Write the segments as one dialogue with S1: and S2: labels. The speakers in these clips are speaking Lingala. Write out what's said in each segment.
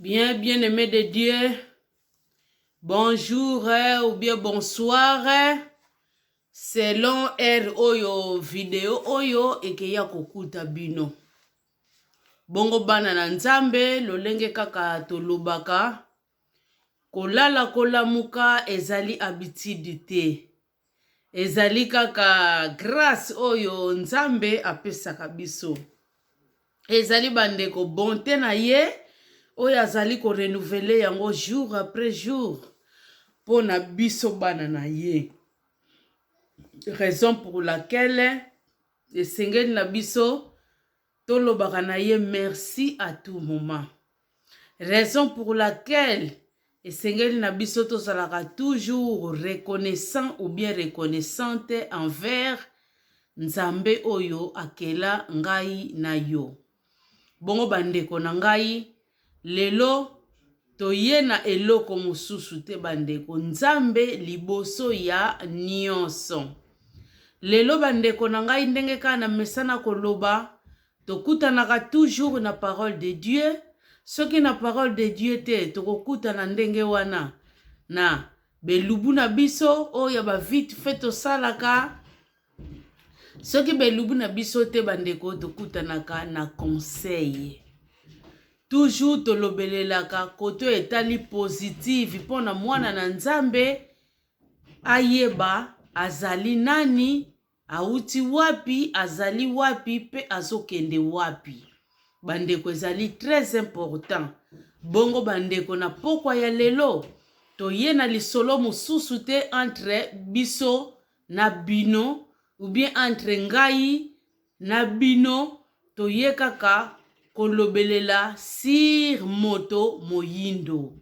S1: Bien, bien-aimé de Dieu, bonjour ou bien bonsoir. Selon heure oyo video oyo ekeya kokuta bino. Bongo bana na Nzambe lolenge kaka tolobaka kolala kolamuka ezali habitude te. Ezali kaka grace oyo Nzambe apesaka biso. Ezali bandeko bonte na ye oyo azali ko renouveler yango jour après jour mpo na biso bana na ye. Raison pour laquelle esengeli na biso tolobaka na ye merci à tout moment. Raison pour laquelle esengeli na biso tozalaka toujours reconnaissant ou bien reconnaissante envers Nzambe oyo akela ngai na yo. Bongo bandeko na ngai, lelo toye na eloko mosusu te bandeko, Nzambe liboso ya nionso. Lelo bandeko na ngai ndenge kaka na mesana koloba, Tokutanaka toujours na parole de Dieu, soki na parole de Dieu te tokokutana ndenge wana na belubu na biso oyo ya ba vite fait tosalaka. Soki belubu na biso te bandeko, tokutanaka na conseil. Toujours tolobelelaka koto etali positive mpo na mwana na Nzambe ayeba azali nani Awuti wapi, azali wapi pe azokende wapi. Bandeko ezali très important. Bongo bandeko na pokwa ya lelo toye na lisolo mosusu te entre biso na bino ou bien entre ngai na bino toye kaka kolobelela sur moto moyindo.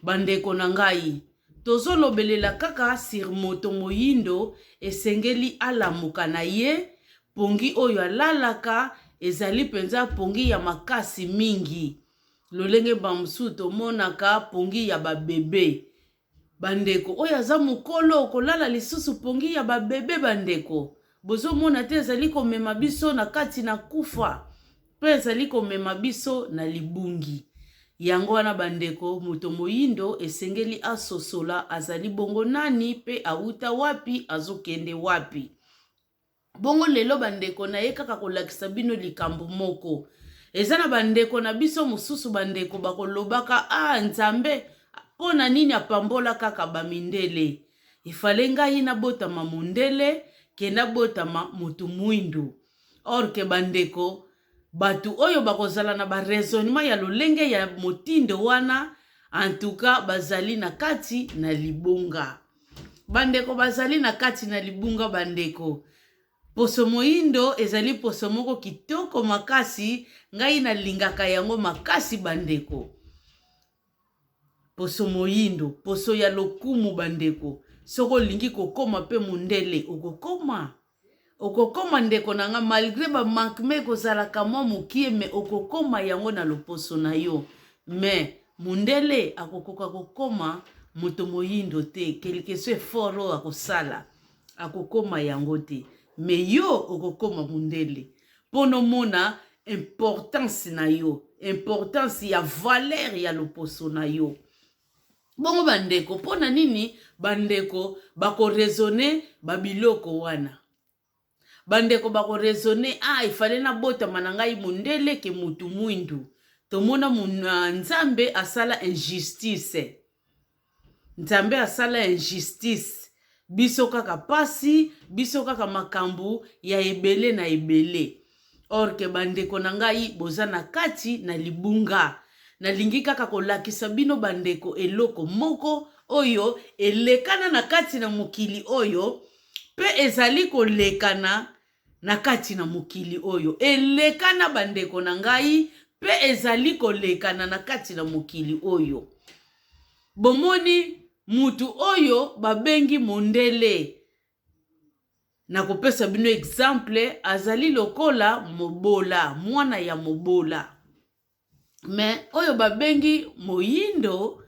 S1: Bandeko na ngai Tozolobelela kaka sur moto moyindo esengeli alamuka na ye pongi oyo alalaka ezali penza pongi ya makasi mingi lolenge ba mosusu tomonaka pongi ya ba bebe bandeko oyo aza mokolo kolala lisusu pongi ya ba bebe bandeko bozomona te ezali komema biso na kati na kufa Mpe ezali komema biso na libungi. Yango wana bandeko, moto moyindo esengeli asosola azali bongo nani mpe awuta wapi, azokende wapi. Bongo lelo bandeko naye kaka kolakisa bino likambo moko. Eza na bandeko na biso mosusu bandeko bakolobaka ah Nzambe mpo na nini apambola kaka ba mindele? Ifale ngai nabotama mondele ke nabotama moto mwindu. Or que ba ndeko, batu oyo bakozala na ba raisonnement ya lolenge ya motindo wana, en tout cas bazali na kati na libunga. Ba ndeko bazali na kati na libunga ba ndeko. Poso moindo ezali poso moko kitoko makasi, ngai nalingaka yango makasi ba ndeko. Poso moindo, poso ya lokumu ba ndeko. Soki olingi kokoma pe mondele, okokoma. Okokoma ndeko na nga malgre ba manquement ekozalaka mwa mukie mais okokoma yango na loposo na yo mais mundele akokoka kokoma moto moyindo te quelque soit effort oyo akosala akokoma yango te mais yo okokoma mundele pona omona importance na yo importance ya valeur ya loposo na yo. Bongo ba ndeko mpo na nini ba ndeko bako raisonner ba biloko wana? Ba ndeko bako raisonner ah il fallait na botama na ngai mundele ke mutu mwindu. Tomona Nzambe asala injustice. Nzambe asala injustice. Biso kaka pasi, biso kaka makambu ya ebele na ebele. Or que ba ndeko na ngai boza na kati na libunga. Nalingi kaka kolakisa bino ba ndeko eloko moko oyo elekana na kati na mokili oyo pe ezali kolekana na kati na mokili oyo. Elekana ba ndeko na ngai pe ezali kolekana na kati na mokili oyo. Bomoni mutu oyo babengi mondele Nakopesa bino exemple, azali lokola mobola, mwana ya mobola. Mais oyo babengi moyindo,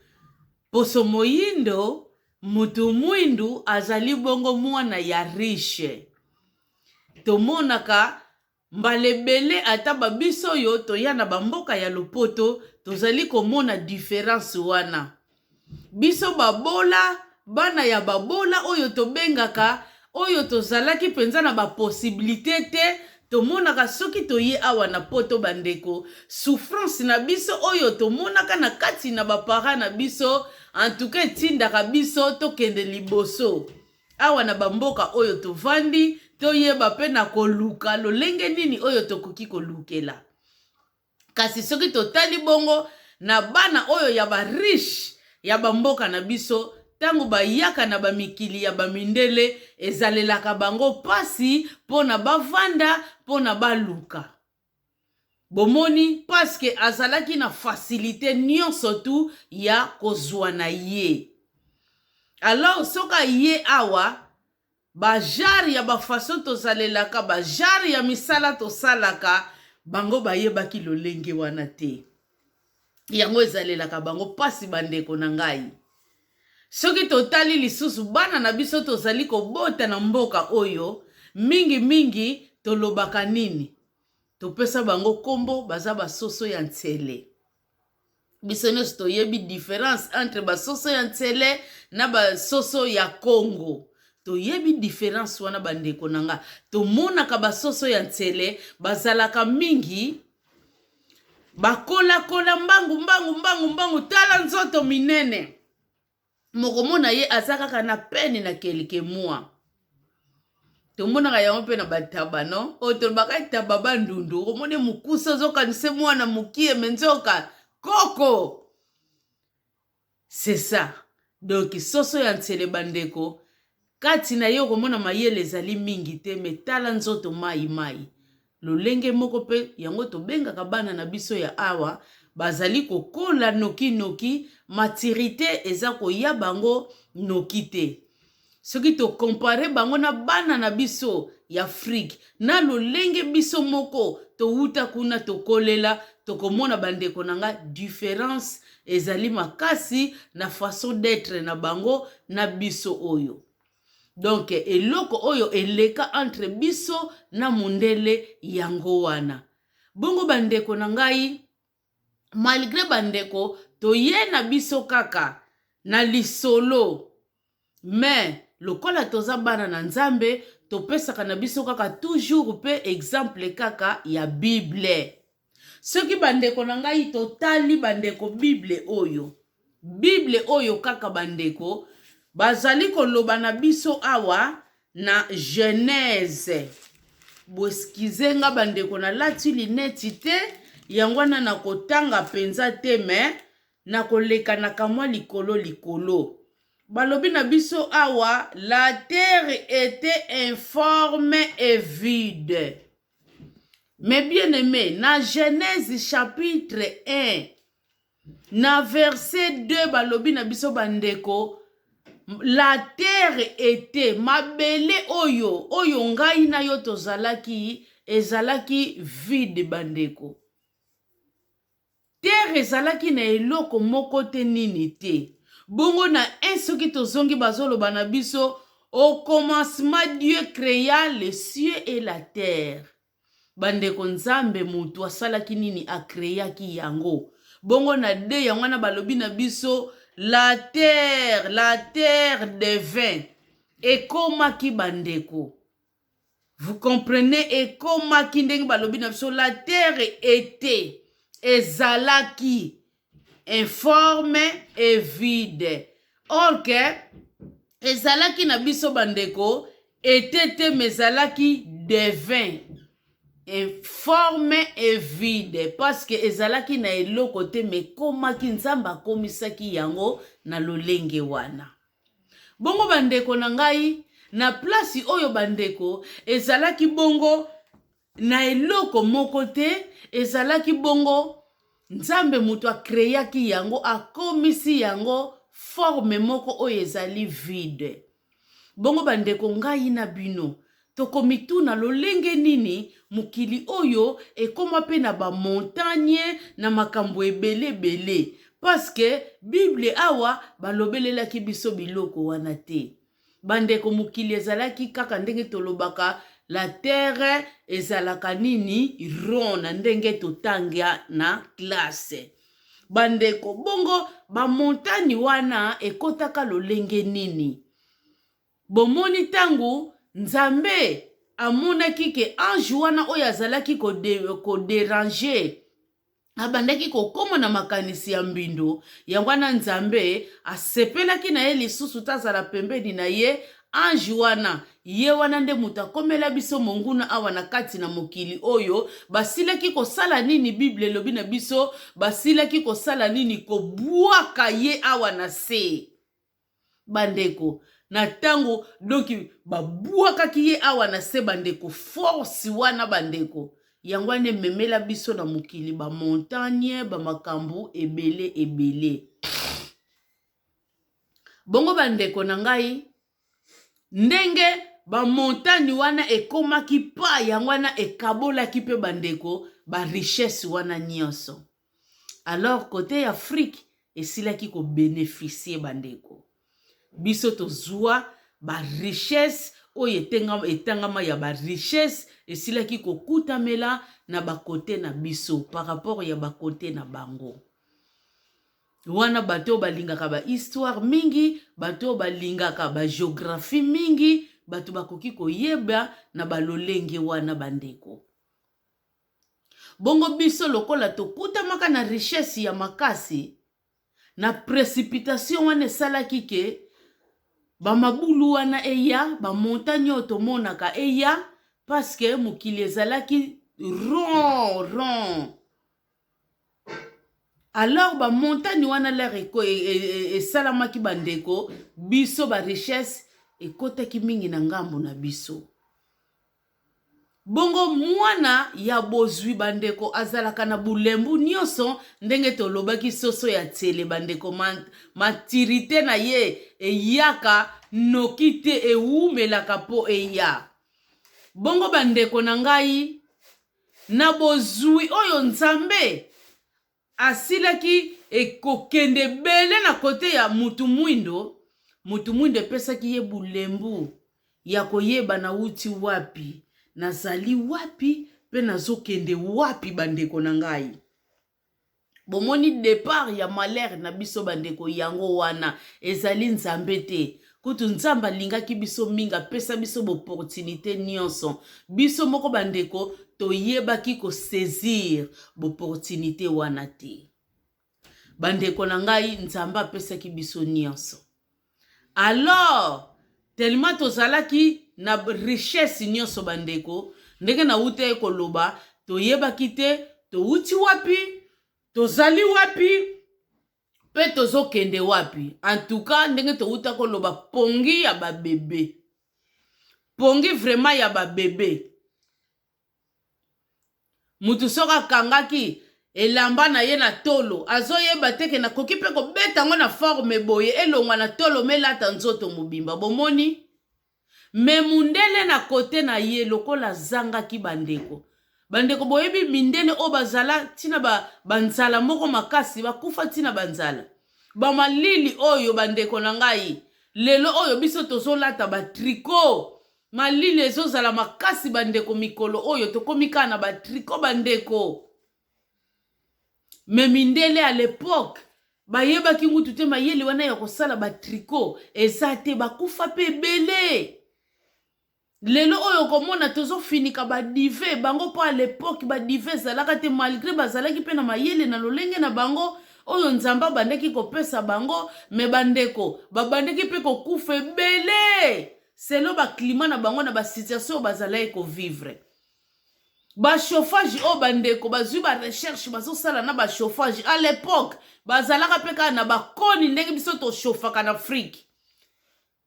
S1: poso moyindo, mutu mwindu azali bongo mwana ya riche. Tomonaka. Mbala ebele ata ba biso oyo toya na ba mboka ya lopoto tozali komona difference wana. Biso babola, bana ya babola oyo tobengaka, oyo tozalaki mpenza na ba possibilites te, tomonaka soki toye awa na poto bandeko, souffrance na biso oyo tomonaka na kati na ba parents na biso, en tout cas etindaka biso tokende liboso. Awa na ba mboka oyo tovandi, toyeba mpe na koluka lolenge nini oyo tokoki kolukela. Kasi soki totali bongo na bana oyo ya ba riche ya ba mboka na biso, tango bayaka na ba mikili ya ba mindele, ezalelaka bango pasi pona bavanda, pona baluka. Bomoni, parce que azalaki na facilite nionso tout ya kozua na ye. Alors soki aye awa, ba genre ya ba façon tozalelaka, ba genre ya misala tosalaka, bango bayebaki lolenge wana te. Yango ezalelaka bango pasi ba ndeko na ngai. Soki totali lisusu bana na biso tozali kobota na mboka oyo, mingi mingi tolobaka nini? Topesa bango kombo baza ba soso ya nsele. Biso nionso toyebi difference entre ba soso ya nsele na ba soso ya Congo. Toyebi difference wana ba ndeko na nga. Tomonaka ba soso ya nsele bazalaka mingi bakolakola mbangu mbangu mbangu mbangu, tala nzoto minene. Mokomona ye aza kaka na peine na quelques mois. Tomonaka yango mpe na bataba no oyo tolobaka etaba bandundu, okomona mokuse ozokanisa mwana mokie me nzoka koko. C'est ça. Donc soso ya nsele bandeko, kati na ye okomona mayele ezali mingi te, me tala nzoto mai mai. Lolenge moko mpe yango tobengaka bana na biso ya awa bazali kokola noki noki, maturite eza koya bango noki te. Soki to comparer bango na bana na biso ya Afrique na lolenge biso moko towuta kuna tokolela, tokomona bandeko na nga difference ezali makasi na façon d'etre na bango na biso oyo. Donc eloko oyo eleka entre biso na mundele yango wana. Bongo bandeko na ngai, malgre bandeko toye na biso kaka na lisolo, mais lokola toza bana na Nzambe, topesaka na biso kaka toujours pe exemple kaka ya Bible. Soki bandeko na ngai totali bandeko Bible oyo, Bible oyo kaka bandeko bazali koloba na biso awa na Genèse. Bo excuser nga bandeko nalati lunette te, yango wana nakotanga penza te mais nakoleka na kamwa likolo likolo. Balobi na biso awa la terre etait informe et vide. Mais bien aime, na Genèse chapitre 1 na verset 2 balobi na biso bandeko la terre était mabele oyo oyo ngai na yo tozalaki ezalaki vide bandeko. Terre ezalaki na eloko moko te nini te. Bongo na 1 soki tozongi bazoloba na biso au commencement Dieu crea les cieux et la terre. Bandeko Nzambe mutu asalaki nini a creaki yango. Bongo na 2 yango wana balobi na biso la terre, la terre devint ekomaki bandeko. Vous comprenez ekomaki ndenge balobi na biso la terre était ezalaki informe et vide or que ezalaki na biso bandeko ete te mais ezalaki devin informe et vide parce que ezalaki na eloko te mais ekomaki nzambe akomisaki yango na lolenge wana. Bongo bandeko na ngai, na plasi oyo bandeko, ezalaki bongo na eloko moko te, ezalaki bongo Nzambe moto a creaki yango, akomisi yango forme moko oyo ezali vide. Bongo bandeko ngai na bino, Tokomituna lolenge nini mokili oyo ekoma pe na ba montagne na makambo ebele ebele parce que bible awa balobelelaki biso biloko wana te. Bandeko mokili ezalaki kaka ndenge tolobaka. La terre ezalaka nini? Rond, na ndenge totanga na classe. Bandeko, bongo bamontagne wana ekotaka lolenge nini? Bomoni, ntango Nzambe amonaki ke ange wana oyo azalaki kodéranger ko abandaki kokóma na makanisi ya mbindo, yango wana Nzambe asepelaki na ye lisusu te azala pembeni na ye. Ange wana, ye wana nde moto akomela biso monguna awa na kati na mokili oyo. Basilaki kosala nini? Bible elobi na biso, basilaki kosala nini? Kobwaka ye awa na se, bandeko. Na ntango donc babwakaki ye awa na se, bandeko, force wana, bandeko, yango wana ememela biso na mokili bamontagne, bamakambo ebele ebele. Bongo bandeko na ngai, ndenge bamontagne wana ekomaki pa, yango wana ekabolaki mpe, bandeko, barichesse wana nyonso. Alors côté ya Afrique esilaki kobénéficier, bandeko. Biso tozwa barichesse oyo etangama ya barichesse esilaki kokutamela na bacôté na biso par rapport ya bacôté na bango wana. Bato oyo balingaka bahistoire mingi, bato oyo balingaka bagéographie mingi, bato bakoki koyeba na balolenge wana, bandeko. Bongo biso lokola tokutamaka na richesse ya makasi, na précipitation wana esalaki ke bamabulu wana eya, bamontagne oyo tomonaka eya, parce que mokili ezalaki rond rond. Alors bamontagne wana lere esalamaki, bandeko, biso barichesse ekɔtaki mingi na ngambo na biso. Bongo mwana ya bozwi, bandeko, azalaka na bulembu nyonso. Ndenge tolobaki, soso ya tsele, bandeko, maturité na ye eyaka noki te, ewumelaka mpo eya. Bongo bandeko na ngai, na bozwi oyo Nzambe asilaki ekokende ebele na côté ya mutu mwindo, mutu mwindo epesaki ye bulembu ya koyeba nauti wapi, nazali wapi mpe nazokende wapi. Bandeko na ngai, bomoni départ ya malheur na biso, bandeko, yango wana ezali Nzambe te. Kutu Nzambe alingaki biso mingi, apesa biso baopportunité nyonso. Biso moko, bandeko, toyebaki kosaisir baopportunité wana te. Bandeko na ngai, Nzambe apesaki biso nyonso. Alors tellement tozalaki na richesse nyonso, bandeko, ndenge nauta ye koloba, toyebaki te touti wapi, tozali wapi mpe tozokende wapi. En tout cas, ndenge touta koloba, pongi ya babebe, pongi vraiment ya babebe. Mutu soki akangaki elamba na ye na tolo, azoyeba te ke nakoki mpe kobeta yango na forme boye, elongwa na tolo, melata nzoto mobimba. Bomoni? Mais mundele na côté na ye, lokola azangaki, bandeko, bandeko, boyebi mindele oyo bazala ntina banzala moko makasi, bakufa ntina banzala, bamalili oyo. Bandeko na ngai, lelo oyo biso tozolata batricot, malili ezozala makasi, bandeko. Mikolo oyo tokomi kaka na batricot, bandeko. Mais mindele à l'époque bayebaki ngutu te, mayele wana ya kosala batricot eza te, bakufa mpe ebele. Lelo oyo komona tozofinika baduvet, bango mpo à l'époque baduvet ezalaka te, malgré bazalaki mpe na mayele na lolenge na bango oyo Nzambe abandaki kopesa bango. Mais bandeko, babandaki mpe kokufa ebele selon baclimat na bango, na basituation oyo bazalaki kovivre. Bachauffage oyo bandeko bazwi barecherche bazosala na bachauffage, à l'époque bazalaka mpe kaka na bakoni ndenge biso tochauffaka na Afrique.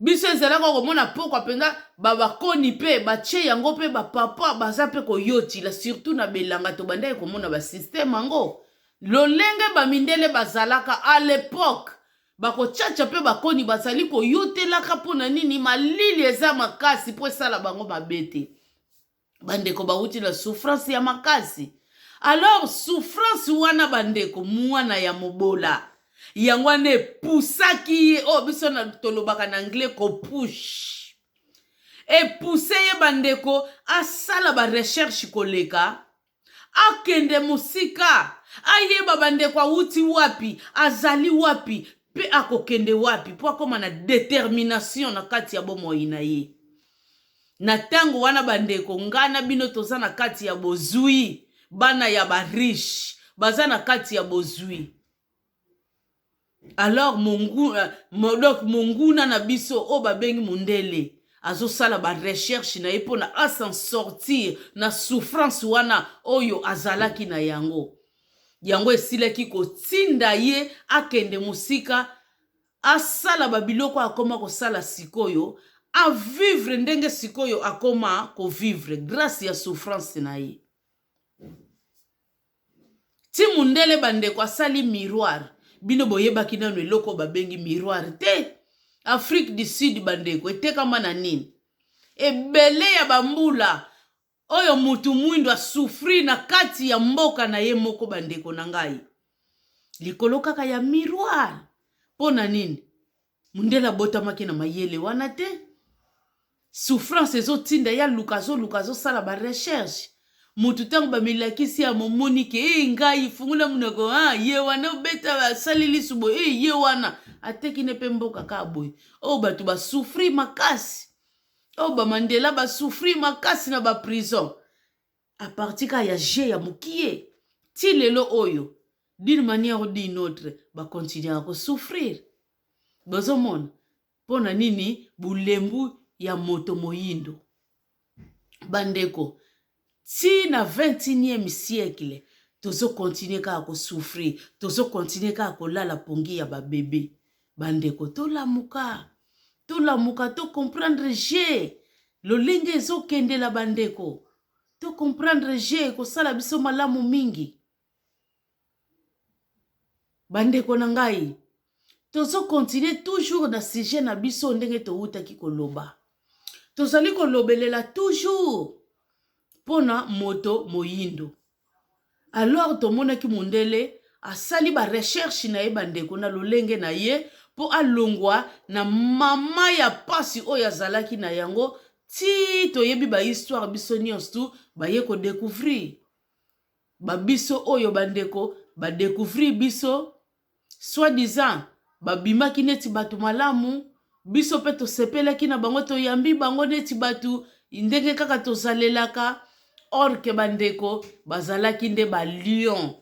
S1: Biso ezalaka komona pokwa mpenza, babakoni mpe batie yango mpe bapapa baza mpe koyotila, surtout na belanga tobandaki komona basystème yango. Lolenge bamindele bazalaka à l'époque, bakotiatia mpe bakoni, bazali koyotelaka. Mpona nini? Malili eza makasi, mpo esala bango mabe te. Bandeko, bawuti na souffrance ya makasi. Alors souffrance wana, bandeko, mwana ya mobola, yango wana epusaki ye oyo biso tolobaka na anglais kopush. Epousse ye bandeko asala ba recherche koleka, akende mosika, ayeba bandeko awuti wapi, azali wapi mpe akokende wapi mpo akoma na determination na kati ya bomoi na ye. Na ntango wana bandeko, ngai na bino toza na kati ya bozwi, bana ya ba riche baza na kati ya bozwi. Alors mongu, donc monguna na biso oyo babengi mondele azosala ba recherche na ye mpona a s'en sortir na souffrance wana oyo azalaki na yango. Yango esilaki kotinda ye akende mosika, asala ba biloko akoma kosala sikoyo, a vivre ndenge sikoyo akoma ko vivre grace ya souffrance na ye. Ti mundele bandeko asali miroir, bino boyebaki nanu eloko babengi miroir te? Afrique du Sud bandeko etekama na nini? Ebele ya ba mbula oyo mutu mwindu a souffrir na kati ya mboka na ye moko bandeko na ngai, likolo kaka ya miroir. Mpo na nini? Mundele abotamaki na mayele wana te. Souffrance ezotinda ye aluka, azoluka, azosala ba recherche. Mutu ntango bamilakisi ya momoni ke e ngai fungola monoko, ah, ye wana obeta asali lisu boye, e ye wana ateki ne mpe mboka kaka boye. Oyo bato basouffrir makasi, oyo ba Mandela basouffrir makasi na ba prison a partir kaka ya jeu ya mokie ti lelo oyo, d'une manière ou d'une autre bakontinuaka kosouffrir. Bozomona mpo na nini bulembu ya moto moyindo bandeko ti na 21e siècle tozokontinue kaka kosouffrir, tozokontinue kaka kolala pongi ya babebe. Bandeko tolamuka, tolamuka, to comprendre jeu lolenge ezokendela bandeko, to comprendre jeu ekosala biso malamu mingi. Bandeko na ngai, tozo continuer toujours na sujet na biso ndenge towutaki koloba. Tozali kolobelela toujours mpona moto moyindo. Alors tomonaki mondele asali ba recherche na ye bandeko na lolenge na ye mpo alongwa na mama ya pasi oyo azalaki na yango ti toyebi ba histoire biso nyonso tu baye ko découvrir ba biso oyo bandeko ba découvrir biso soit disant babimaki neti bato malamu, biso mpe tosepelaki na bango, toyambi bango neti bato ndenge kaka tozalelaka, or ke bandeko bazalaki nde ba lion.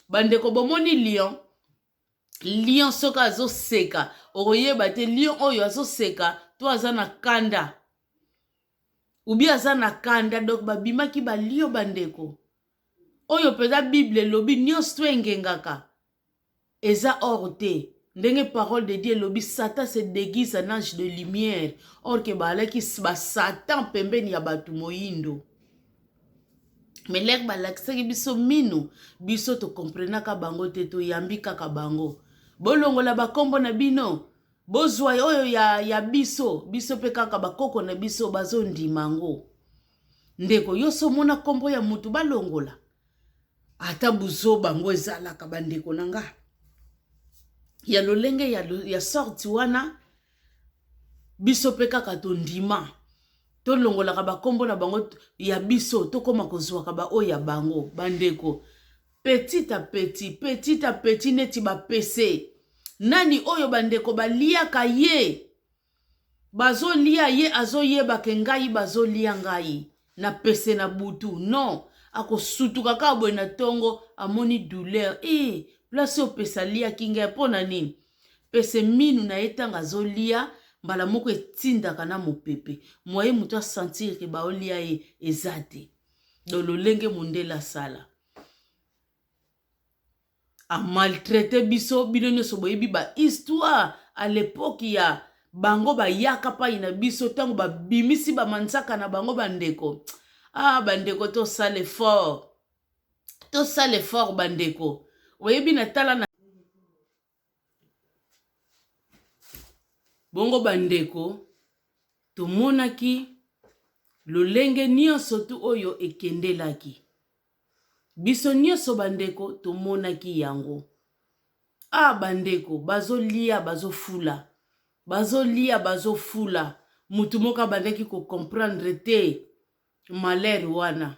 S1: Bandeko bomoni lion, lion soki azoseka okoyeba te lion oyo azoseka to aza na kanda ubi aza na kanda. Donc babimaki ba lion bandeko oyo mpenza Bible elobi nyonso to engengaka eza or te, ndenge parole de Dieu elobi Satan se déguise en ange de lumière, or ke baalaki ba Satan pembeni ya bato moyindo. Mais lere balakisaki biso minu, biso tokomprenaka bango te, toyambi kaka bango. Bolongola bakombo na bino, bozwa oyo ya biso, biso mpe kaka bakoko na biso bazondima yango. Ndeko, yo so omona kombo ya mutu balongola? Ata buzoba ngo ezalaka bandeko na nga ya lolenge ya sorti wana, biso mpe kaka tondima tolongolaka bakombo na bango ya biso, tokóma kozwaka baoyo ya bango. Bandeko, petit à petit, petit à petit, neti bapese nani oyo bandeko baliaka ye, bazolia ye, azoyeba ke ngai bazolia ngai na pese na butu. Non, akosutuka kaka boye na ntongo, amoni douleur e place oyo pese aliaki ngai. Mpo na nini? Pese minu na ye ntango azolia mbala moko etindaka na mopepe, moye moto asentir ke baolia ye eza te. Do lolenge mondele asala amaltraite biso, bino nyonso boyebi ba histoire à l'époque ya bango bayaka pai na biso ntango babimisi bamanzaka na bango. Bandeko, ah bandeko, tosala effort, tosala effort bandeko. Oyebi na tala na bongo bandeko, tomonaki lolenge nyonso tu oyo ekendelaki biso nyonso bandeko, tomonaki yango. Ah bandeko, bazolia bazofula, bazolia bazofula. Mutu moko abandaki ko comprendre te malheur wana.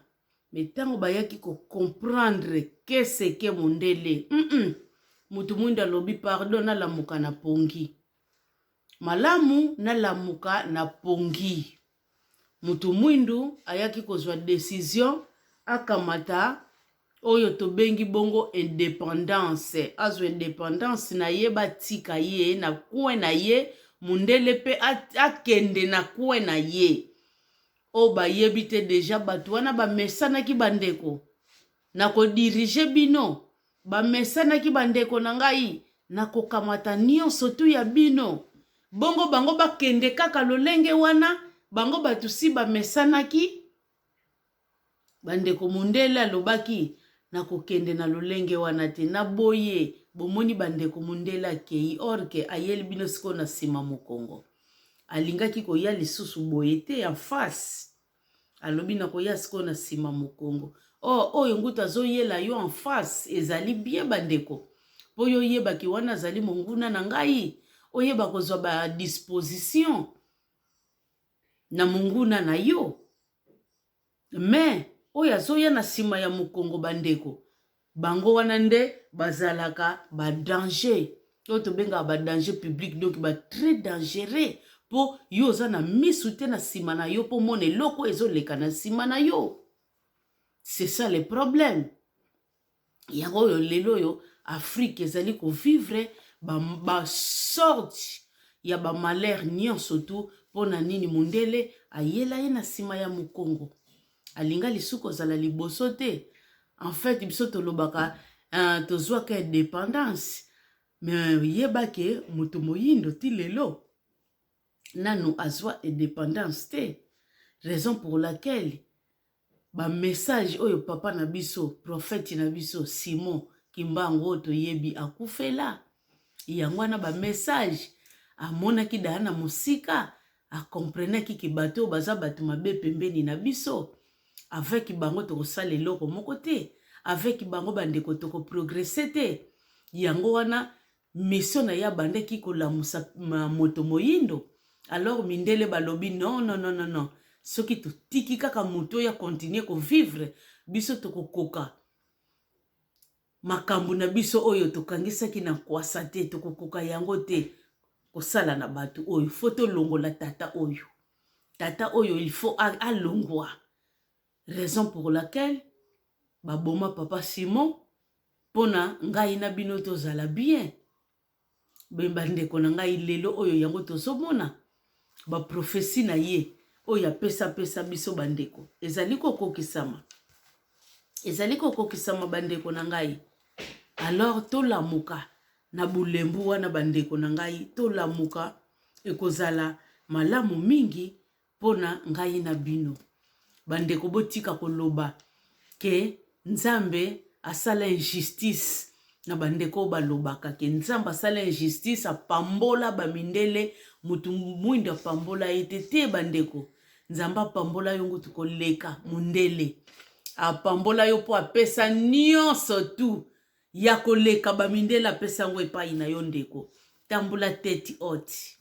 S1: Mais ntango bayaki ko comprendre qu'est-ce que mondele, Mutu mwindo alobi pardon, nalamuka na pongi. Malamu nalamuka na pongi. Mutu mwindu ayaki kozwa decision akamata oyo tobengi bongo independance, azwa independance na ye, batika ye na coin na ye, mundele pe akende na coin na ye. Oyo bayebi te deja bato wana bamesanaki bandeko na kodirige bino, bamesanaki bandeko na ngai na kokamata nyonso tu ya bino. Bongo bango bakende kaka lolenge wana, bango bato si bamesanaki. Bandeko, mundele alobaki nakokende na lolenge wana te, na boye bomoni bandeko, mundele akei or ke ayeli bino sikoyo na nsima mokongo. Alingaki koya lisusu boye te en face, alobi nakoya sikoyo na nsima mokongo. Or oyo ngutu azoyela yo en face ezali bien bandeko, mpo yo oyebaki wana azali monguna na ngai, oyeba kozwa ba disposition na monguna na yo. Mais oyo azoya na nsima ya mokongo bandeko, bango wana nde bazalaka ba danger, oyo tobengaka ba danger public, donc ba très dangereux, mpo yo oza na misu te na nsima na yo mpo omona eloko ezoleka na nsima na yo. C'est ça le problème. Yango oyo lelo oyo Afrique ezali kovivre ba sorte ya ba malheur nyonso tu. Mpo na nini? Mondele ayela ye na nsima ya mokongo, alinga lisusu kozala liboso te. En fait biso tolobaka tozwaka indépendance, mais yeba ke moto moyindo ti lelo nanu azwa indépendance te. Raison pour laquelle ba message oyo papa na biso, prophète na biso Simon Kimbangu oyo toyebi akufela, yango wana ba message amonaki daa na mosika, akomprenaki ke bato oyo baza bato mabe pembeni na biso, avec bango tokosala eloko moko te, avec bango bandeko tokoprogresse te. Yango wana mission na ye abandaki kolamusa moto moyindo. Alors mindele balobi non, non, non, non, non, soki totiki kaka moto oyo akontinue kovivre, biso tokokoka makambo na biso oyo tokangisaki na nkwasa te, tokokoka yango te kosala na bato oyo. Fo tolongola tata oyo, tata oyo il faut alongwa. Raison pour laquelle baboma papa Simon, mpona ngai na bino tozala bien. Bandeko na ngai, lelo oyo yango tozomona baprofesi na ye oyo apesapesa biso bandeko ezali kokokisama, ezali kokokisama bandeko na ngai. Alors tolamuka na bulembu wana bandeko na ngai, tolamuka, ekozala malamu mingi mpona ngai na bino bandeko. Botika koloba ke Nzambe asala injustice na bandeko oyo balobaka ke Nzambe asala injustice, apambola bamindele, motu mwindo apambola ye te. Te bandeko, Nzambe apambola yo ngutu koleka mondele, apambola yo mpo apesa nyonso tu ya koleka bamindele, apesa yango epai na yo ndeko. Tambola tête haute,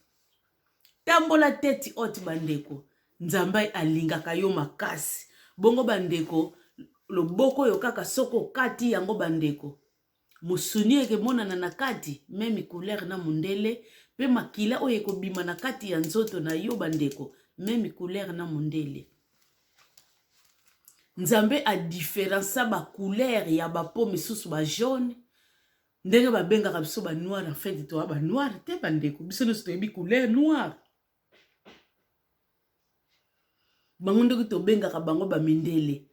S1: tambola tête haute bandeko, Nzambe alingaka yo makasi. Bongo bandeko, loboko oyo kaka soki okati yango bandeko, mosuni ekemonana na kati même couleur na mondele, mpe makila oyo ekobima na kati ya nzoto na yo bandeko, même couleur na mondele. Nzambe adifférencia bacouleur ya bapeau misusu, bajaune ndenge babengaka biso banoir. En fait toya banoir te bandeko, biso nyonso toyebi couleur noire. Bango ndenge tobengaka bango bamindele,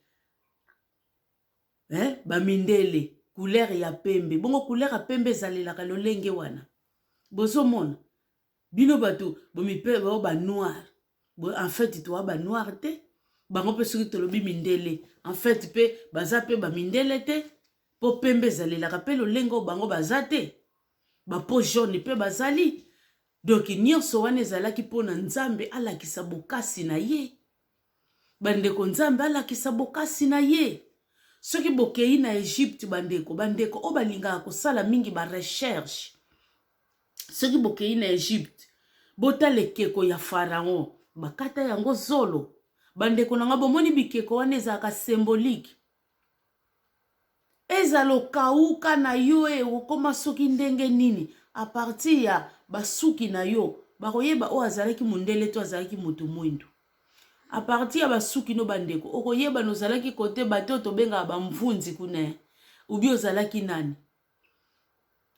S1: eh? Bamindele couleur ya pembe. Bongo couleur ya pembe ezalelaka lolenge wana. Bozomona bino bato bomipe bao banoir, en fait toya banoir te. Bango mpe soki tolobi mindele, en fait mpe baza mpe bamindele te, mpo pembe ezalelaka mpe lolenge oyo bango baza te. Bapeau jaune mpe bazali. Donc nyonso wana ezalaki mpona Nzambe alakisa bokasi na ye bandeko, Nzambe alakisa bokasi na ye. Soki bokei na Egypte bandeko, bandeko oyo balingaka kosala mingi barecherche, soki bokei na Egypte, botala ekeko ya Pharaon. Bakata yango zolo. Bandeko na nga, bomoni bikeko wana ezalaka symbolique. Ezala okauka na yo e okoma soki ndenge nini, a partir ya basuki na yo bakoyeba oyo azalaki mondele to azalaki moto mwindu. A partir ya basuki no bandeko, okoyeba na ozalaki kote bato oyo tobengaka bamvunzi kuna, ubi ozalaki nani.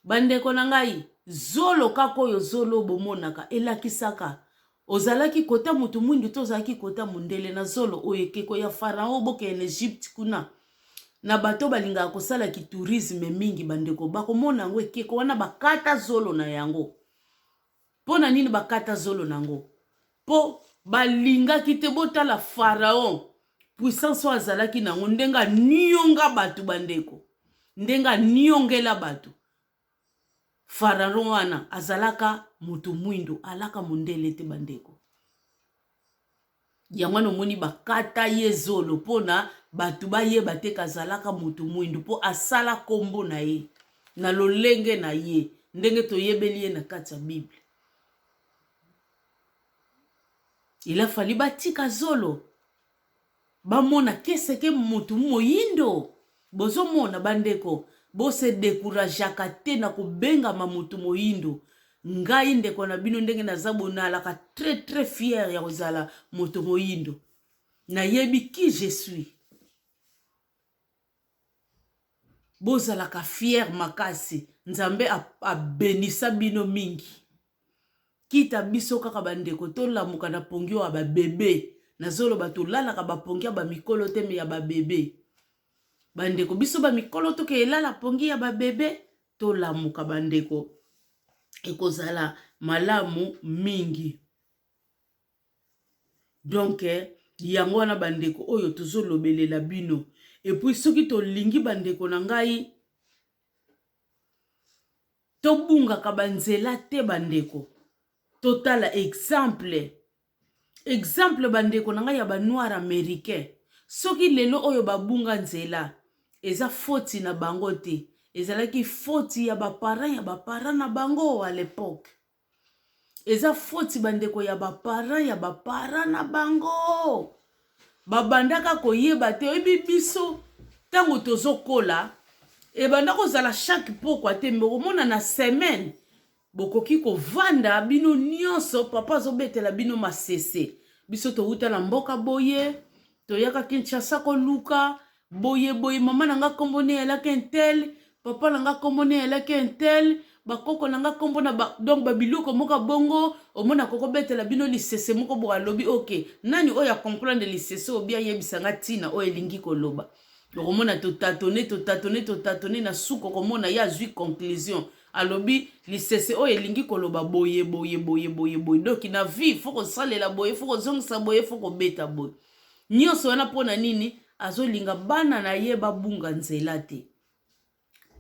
S1: Bandeko na ngai, zolo kaka oyo zolo bomonaka elakisaka ozalaki kota moto mwindu to ozalaki kota mondele. Na zolo oyo ekeko ya Farao, bokende na Egypte kuna na bato balingaka kosala kitourisme mingi, bandeko bakomona yango ekeko wana bakata zolo na yango. Mpo na nini bakata zolo na yango? Mpo balingaki te botala Pharaon puissance oyo azalaki na yango, ndenge anionga bato bandeko, ndenge aniongela bato. Pharaon wana azalaka moto mwindu, alaka mondele te bandeko. Yango wana omoni bakata ye zolo mpona bato bayeba te kazalaka moto mwindu, mpo asala nkombo na ye na lolenge na ye ndenge toyebeli ye na kati ya Bible. Il a fallu batika zolo bamona keseke motu moyindo. Bozomona bandeko, bose décourageaka te na kobengama motu moyindo. Ngai ndeko na bino, ndenge naza bonalaka très très fier ya kozala moto moyindo. Nayebi qui je suis. Bozalaka fier makasi. Nzambe abenisa bino mingi. Kita biso kaka bandeko tolamuka na pongi oyo ya babebe. Nazoloba tolalaka bapongi ya bamikolo te, me ya babebe. Bandeko, biso bamikolo toke elala pongi ya babebe. Tolamuka bandeko, ekozala malamu mingi. Donc yango wana bandeko oyo tozolobelela bino. Et puis soki tolingi, bandeko na ngai, tobungaka banzela te bandeko. Totala exemple bandeko na ngai ya banoir américain. Soki lelo oyo babunga nzela, eza foti na bango te, ezalaki foti ya baparent ya baparent na bango à l'époque. Eza foti bandeko ya baparent ya baparent na bango, babandaka koyeba te. Oyebi, biso ntango tozokola, ebanda kozala chaque pokwa te, me okomona na semaine bokoki kovanda bino nyonso, papa azobetela bino masese: biso towuta na mboka boye, toyaka Kinshasa koluka boye boye, mama na nga nkombo ne eyalaki un tel, papa na nga nkombo ne eyalaki un tel, bakoko na nga nkombo na ba... Donc babiloko moko bongo, omona kokobetela bino lisese moko boye. Alobi: "Ok, nani oyo acomprendre lisese oyo? Bi ayebisanga ntina oyo elingi koloba." Okomona totâtonner, totâtonner, totâtonner, na suka okomona ye azwi conclusion, alobi lisese oyo elingi koloba boye boye boye boye boye. Donc na vie faut kosalela boye, faut kozongisa boye, faut kobeta boye. Nyonso wana mpo na nini? Azolinga bana na ye babunga nzela te,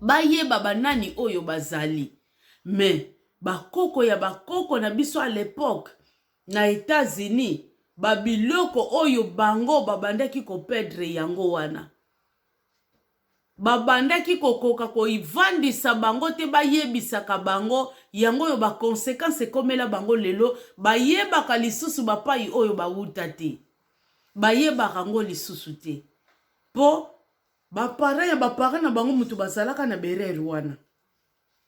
S1: bayeba banani oyo bazali. Me bakoko ya bakoko na biso à l'époque na États-Unis, babiloko oyo bango babandaki koperdre, yango wana babandaki kokoka koivandisa bango te, bayebisaka bango yango oyo baconséquence ekomela bango lelo. Bayebaka lisusu bapai oyo bawuta te, bayebaka yango lisusu te, mpo baparent ya baparent na bango moto bazalaka na berere wana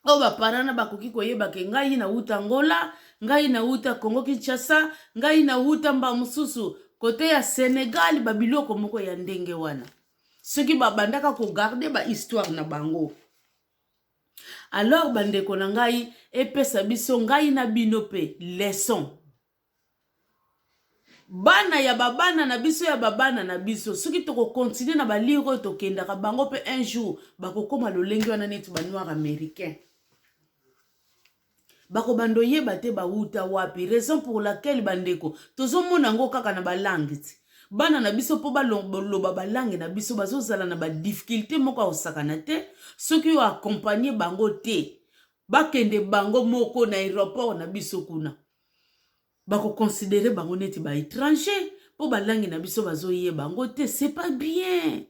S1: oyo baparent na bakoki koyeba ke ngai nauta Angola, ngai nauta Congo Kinshasa, ngai nauta mba mosusu kote ya Sénégal, babiloko moko ya ndenge wana. Soki babandaka kogarder bahistoire na bango, alors bandeko na ngai, epesa biso, ngai na bino mpe leçon. Bana ya babana na biso, ya babana na biso, soki tokocontinuer na balire oyo tokendaka, bango mpe un jour bakokóma lolenge wana neti banoir américain, bakobanda oyeba te bawuta wapi. Raison pour laquelle bandeko tozomona yango kaka na balangue ti bana na biso, mpo baloba balangue na biso, bazozala na badifficulté moko akosakana te. Soki oyo accompagner bango te, bakende bango moko na aéroport na biso kuna, bakoconsidérer bango neti baétranger, mpo balangue na biso bazoyeba yango te. C'est pas bien,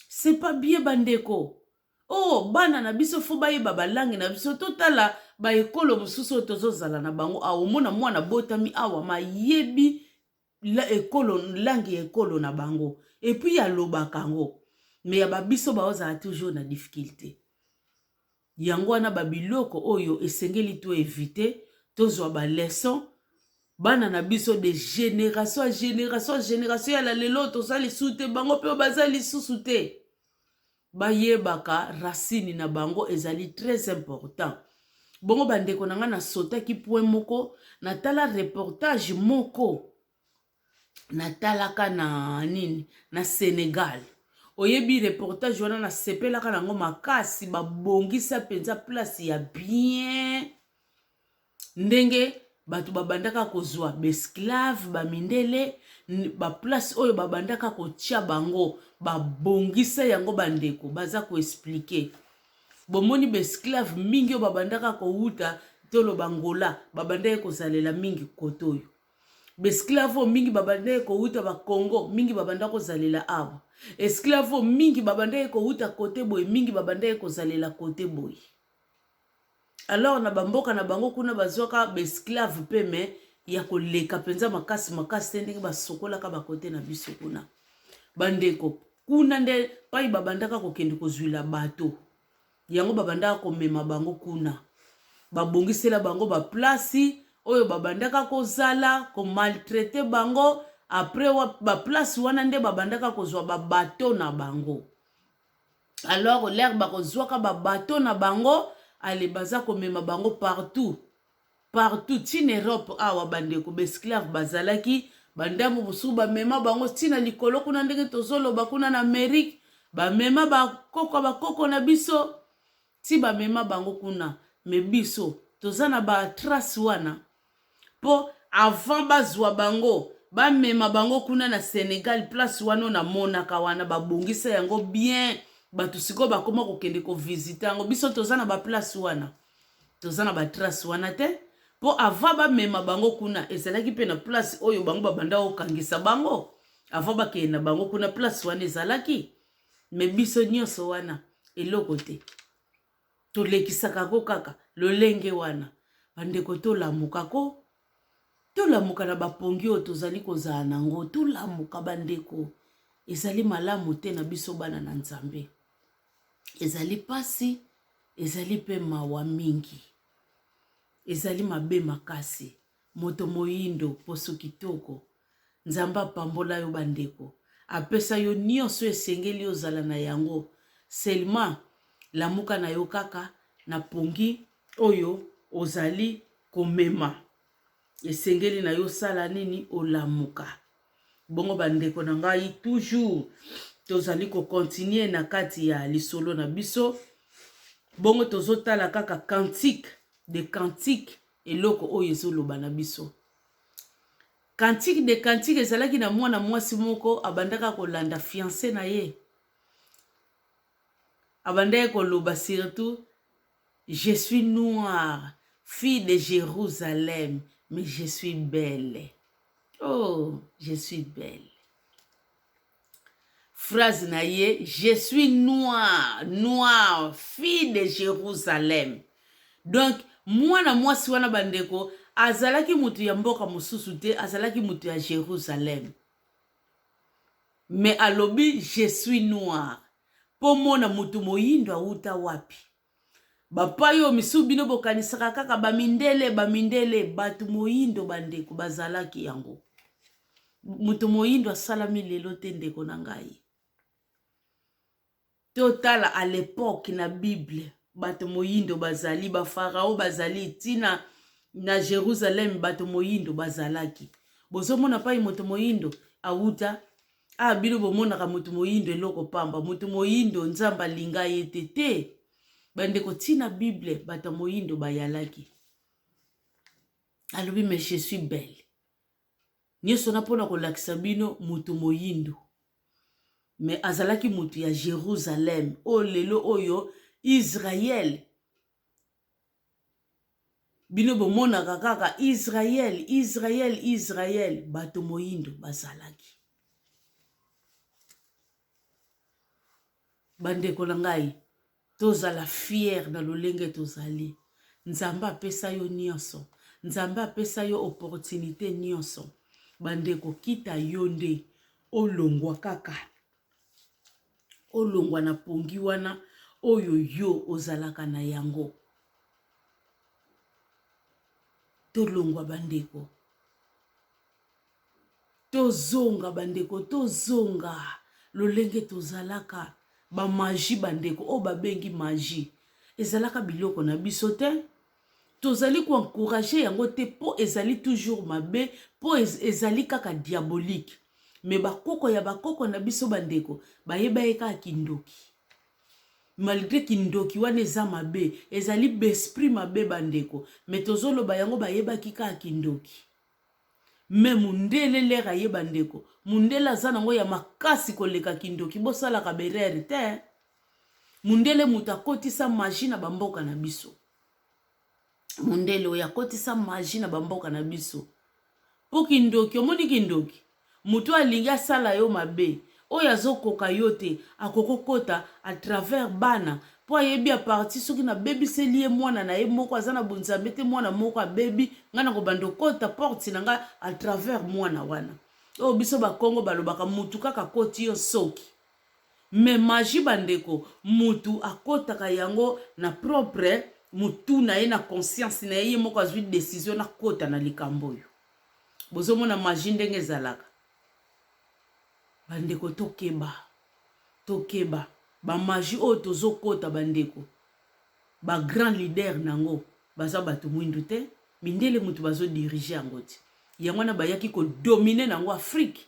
S1: c'est pas bien bandeko. Oh, bana na biso fo bayeba balangi na biso. Totala baekolo mosusu oyo tozozala na bango awa. Omona mwana botami awa mayebi la ekolo, langi ya ekolo na bango, epuis alobaka yango. Me ya babiso baozala toujours na difficulté. Yango wana babiloko oyo esengeli to evite, tozwa baleson bana na biso de génération à génération à génération. Ya la lelo toza lisusu te, bango mpe baza lisusu te, bayebaka racine na bango, ezali très important. Bongo bandeko na ngai, nasotaki point moko, natala reportage moko natalaka na nini, na Sénégal. Oyebi reportage wana, nasepelaka nango makasi. Babongisa mpenza place ya bien, ndenge bato babandaka kozwa baesclave, bamindele, baplace oyo babandaka kotia bango, babongisa yango. Bandeko baza koexpliquer, bomoni baesclave mingi oyo babandaka kowuta, toloba Ngola, babandaki kozalela mingi kote oyo. Baesclave oyo mingi babandaki kowuta Bakongo, mingi babanda kozalela awa. Esclave oyo mingi babandaki kowuta kote boye, mingi babandaki kozalela kote boye. Alors na bamboka na bango kuna bazwaka baesclave mpe, me ya koleka mpenza makasi makasi te ndenge basokolaka bakote na biso kuna. Bandeko, kuna nde pai babandaka kokende kozwila bato yango, babandaka komema bango kuna, babongisela bango baplace oyo babandaka kozala komaltraiter bango. Après baplace wana nde babandaka kozwa babato na bango. Alors l'heure bakozwaka babato na bango, ale baza komema bango partout partout, ntina Europe awa. Bandeko, baesclave bazalaki bandambo mosusu, bamema bango ntina likolo kuna, ndenge tozoloba kuna na Amérique, bamema bakoko, bakoko na biso ti bamema bango kuna. Me biso toza na batrace wana, mpo avant bazwa bango, bamema bango kuna na Sénégal, place wana oyo namonaka wana, babongisa yango bien. Bato sikoyo bakóma kokende kovisiter yango. Biso toza na baplace wana, toza na batrace wana te, mpo avant bamema bango kuna, ezalaki mpe na place oyo bango babanda kokangisa bango avant bakende na bango kuna. Place wana ezalaki, me biso nyonso wana eloko te, tolekisaka ko kaka lolenge wana. Bandeko, tolamuka ko, tolamuka na bapongi oyo tozali kozala nango. Tolamuka bandeko, ezali malamu te na biso bana na Nzambe. Ezali pasi, ezali mpe mawa mingi, ezali mabe makasi. Moto moyindo, poso kitoko, Nzambe apambola yo bandeko, apesa yo nyonso esengeli ozala na yango. Seulement lamuka na yo kaka na pongi oyo ozali komema, esengeli na yo osala nini? Olamuka. Bongo bandeko na ngai, toujours tozali kocontinuer na kati ya lisolo na biso. Bongo tozotala kaka Cantique de Cantique, eloko oyo ezoloba na biso. Cantique de Cantique ezalaki na mwana mwasi moko abandaka kolanda fiancé na ye. Abandaki koloba surtout: "Je suis noire, fille de Jérusalem, mais je suis belle. Oh, je suis belle." Phrase na ye: "Je suis noire, noire, fille de Jérusalem." Donc mwana mwasi wana, bandeko, azalaki motu ya mboka mosusu te, azalaki motu ya Jérusalem, mais alobi: "Je suis noire." Mpo mona motu moyindo awuta wapi? Bapai oyo misusu bino bokanisaka kaka bamindele, bamindele, bato moyindo, bandeko, bazalaki yango. Moto moyindo asalami lelo te, ndeko na ngai. Totala à l'époque na Bible, bato moyindo bazali, bafarao bazali, ntina na Jérusalem bato moyindo bazalaki. Bozomona pai moto moyindo awuta a? Bino bomonaka moto moyindo eloko pamba, moto moyindo Nzambe alinga ye te. Te bandeko, ntina Bible bato moyindo bayalaki. Alobi: "Mais je suis belle." Nyonso na mpona kolakisa bino moto moyindo, me azalaki moto ya Jérusalem oyo lelo oyo Israel. Bino bomonaka kaka Israel, Israel, Israel, bato moyindo bazalaki. Bandeko na ngai. Tozala fier na lolenge tozali. Nzambe apesa yo nionso. Nzambe apesa yo opportunite nionso. Bandeko kita yo nde olongwa kaka. Olongwa na pongi wana oyo yo ozalaka na yango. Tolongwa bandeko. Tozonga bandeko tozonga lolenge tozalaka ba magie bandeko oyo babengi magie ezalaka biloko na biso te tozali ko encourager yango te mpo ezali toujours mabe mpo ezali kaka diabolique me bakoko ya bakoko na biso bandeko bayeba ye kaka kindoki malgre kindoki wana eza mabe ezali b'esprit mabe bandeko me tozoloba yango bayebaki kaka kindoki Mais mundele lere aye ba ndeko mundele aza nango ya makasi koleka kindoki bosalaka berere te mundele moto akotisa magie na bamboka na biso mundele oyo akotisa magie na bamboka na biso mpo kindoki omoni kindoki moto alingi asala yo mabe oyo azokoka yo te akokokota à travers bana Po ayebi a partir soki na bebiseli ye mwana na ye moko aza na bonzambe te mwana moko abebi nga nako banda okota porte na nga a travers mwana wana oyo biso ba kongo balobaka mutu kaka akoti yo soki mais magie ba ndeko mutu akotaka yango na propre mutu na ye na conscience na ye ye moko azwi decision nakota na likambo oyo bozomona magie ndenge ezalaka bandeko tokeba Tokeba ba magie oyo tozo kota ba ndeko ba grand leader nango baza batu mwindu te mindele mutu bazo dirige yango ti yango wana bayaki ko dominer nango Afrique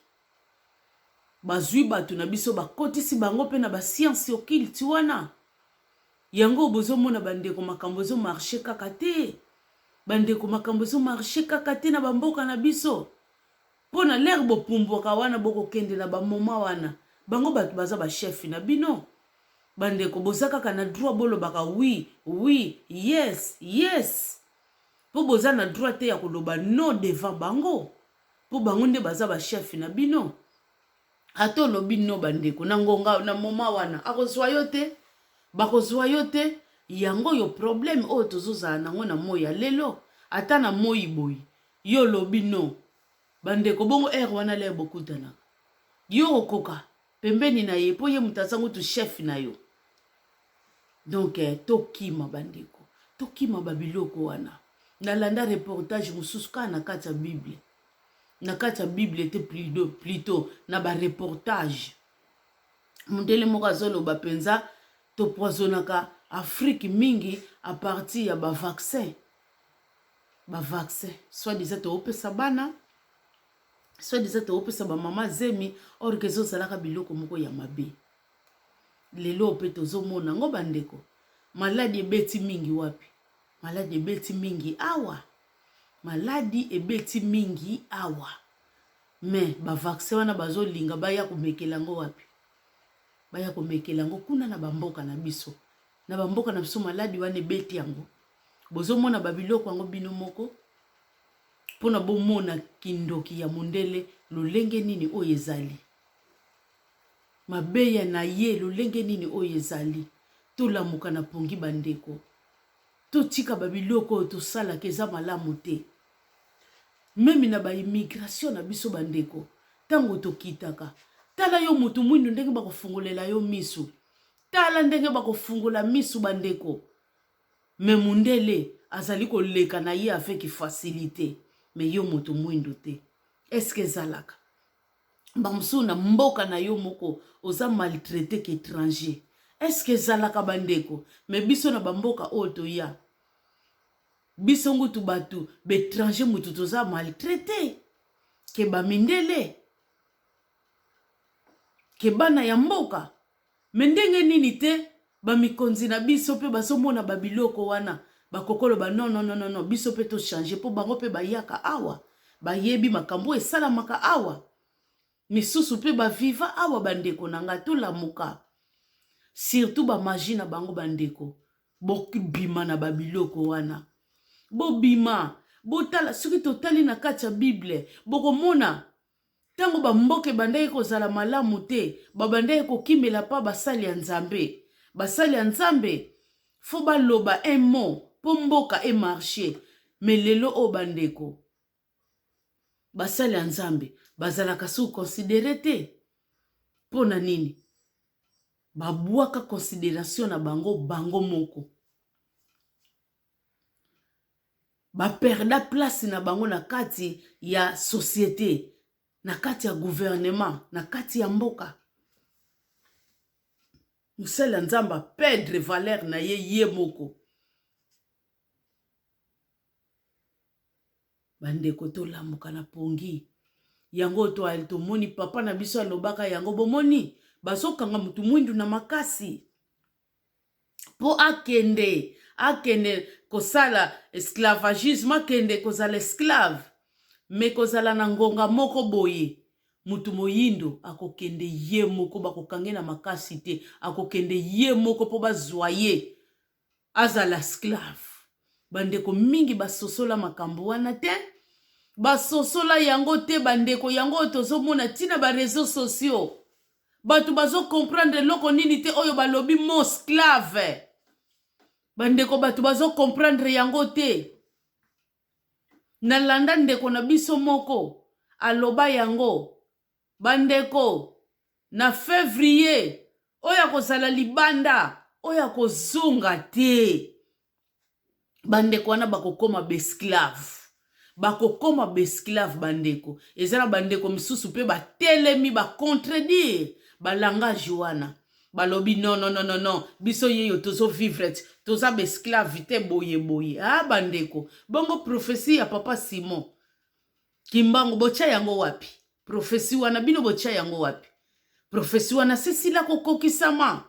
S1: bazui batu na biso bakotisi bango pe na ba science occulte wana yango bozo mona ba ndeko makambo ezo marche kaka te ba ndeko makambo ezo marche kaka te na ba mboka na biso Po na l'heure bo pumbwaka wana boko kende na ba moment wana bango batu baza ba chef na bino ba ndeko boza kaka na droit bolobaka oui oui yes yes po boza na droit te ya koloba no devant bango po bango nde baza ba chef na bino ata olobi no ba ndeko na ngonga na moment wana akozwa yo te bakozwa yo te yango oyo problème oyo tozozala nango na moi ya lelo ata na moi boye Yo olobi non ba ndeko bongo heure wana lere bokutanaka yo okoka pembeni na ye po ye moto aza ngutu chef na yo donc eh, tokima bandeko tokima babiloko wana nalanda reportage mosusu kaka na kati ya bible na kati ya bible te plutôt na bareportage mondele moko azoloba mpenza topoisonaka afrique mingi a partir ya bavaccin ba vaccin soit disant toopesa bana soit disant toopesa ba mama zemi or que ezozalaka biloko moko ya mabe lelo mpe tozomona yango bandeko maladi ebeti mingi wapi maladi ebeti mingi awa maladi ebeti mingi awa me bavaccin wana bazolinga baya komekela yango wapi baya komekela yango kuna na bamboka na biso na bamboka na biso maladi wana ebeti yango Bozomona ba biloko yango bino moko pona bomona kindoki ya mondele lolenge nini oyo ezali mabe ya na ye lolenge nini oyo ezali tolamuka na pongi bandeko totika ba biloko oyo tosalaka eza malamu te meme na ba immigration na biso bandeko ntango tokitaka tala yo motu mwindu ndenge bakofungolela yo misu tala ndenge bakofungola misu bandeko Mais mundele azali koleka na ye avec facilite mais yo moto mwindu te. Est ce que ezalaka? Ba mosusu na mboka na yo moko oza maltraite qu'etranger. Est ce que ezalaka ba ndeko? Mais biso na ba mboka oyo toya biso ngutu batu ba etranger mutu toza maltraite ke ba mindele ke bana ya mboka. Mais ndenge nini te ba mikonzi na biso pe bazo mona ba biloko wana bakokoloba non non non non biso pe to changer po bango pe bayaka awa bayebi makambo oyo esalamaka awa misusu pe ba viva awa bandeko na ngai tolamuka surtout ba magie na bango bandeko bobima na ba biloko wana bobima botala soki totali na kati ya bible bokomona Tango ba mboka ebandaki kozala malamu te, babandaki kokimela pa basali ya Nzambe. Basali ya Nzambe faut baloba un mot mpo mboka e marche. Mais lelo oyo bandeko, basali ya Nzambe bazalaka sous considere te. Mpo na nini? Babwaka consideration na bango bango moko. Ba perda place na bango na kati ya societe, na kati ya gouvernement, na kati ya mboka. Mosali ya Nzambe a perdre valeur na ye ye moko. Bandeko, tolamuka na pongi. Yango to tomoni papa na biso alobaka yango, bomoni bazokanga mutu mwindu na makasi mpo akende akende kosala esclavagisme, akende kozala esclave. Me kozala na ngonga moko boye, mutu moyindo akokende ye moko, bakokange na makasi te, akokende ye moko mpo bazwa ye azala esclave. Bandeko mingi basosola makambo wana te, basosola yango te bandeko. Yango oyo tozomona ntina ba réseaux sociaux, bato bazo comprendre eloko nini te oyo balobi mot esclave. Bandeko, bato bazo comprendre yango te. Nalanda ndeko na biso moko aloba yango. Bandeko, na février oyo akozala libanda, oyo akozonga te. Bandeko wana bakokoma ba esclave, bakokoma ba esclave. Bandeko, eza na bandeko misusu mpe batelemi, ba contredire ba langage wana. Balobi: "Non, non, non, non, non, biso yeyo tozo vivre, toza ba esclave te." Boye boye, ah bandeko, bongo prophétie ya papa Simon Kimbangu, botya yango wapi? Prophétie wana, bino botya yango wapi? Prophétie wana sesila kokokisama.